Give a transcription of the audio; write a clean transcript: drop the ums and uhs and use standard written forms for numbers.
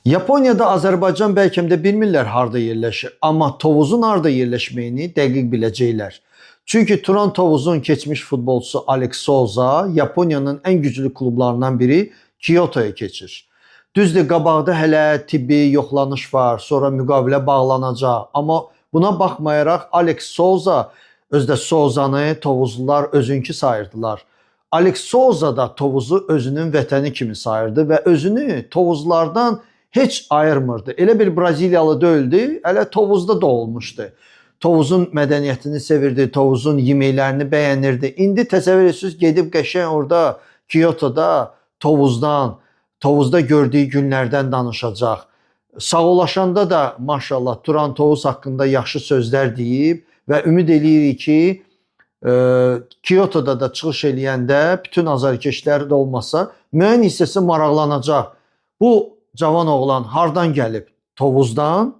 Yaponiyada Azərbaycan bəlkə də bilmirlər harda yerləşir, amma Tovuzun harda yerləşməyini dəqiq biləcəklər. Çünki Turan Tovuzun keçmiş futbolçusu Alex Souza Yaponiyanın ən güclü klublarından biri Kyotoya keçir. Düzdür, qabaqda hələ tibbi yoxlanış var, sonra müqavilə bağlanacaq, amma buna baxmayaraq Alex Souza özdə Souzanı Tovuzlular özünkü sayırdılar. Alex Souza da Tovuzu özünün vətəni kimi sayırdı və özünü Tovuzlardan heç ayırmırdı. Elə bir Braziliyalı deyildi, elə Tovuzda doğulmuşdu. Tovuzun mədəniyyətini sevirdi, Tovuzun yeməklərini bəyənirdi. İndi təsəvvür edirsiniz, gedib qəşəng orada Kyotoda Tovuzdan, Tovuzda gördüyü günlərdən danışacaq. Sağollaşanda da maşallah Turan Tovuz haqqında yaxşı sözlər deyib və ümid eləyirik ki, Kyotoda da çıxış eləyəndə bütün azarkeşlər də olmasa müəyyən hissəsi maraqlanacaq. Bu cavan oğlan hardan gəlib? Tovuzdan.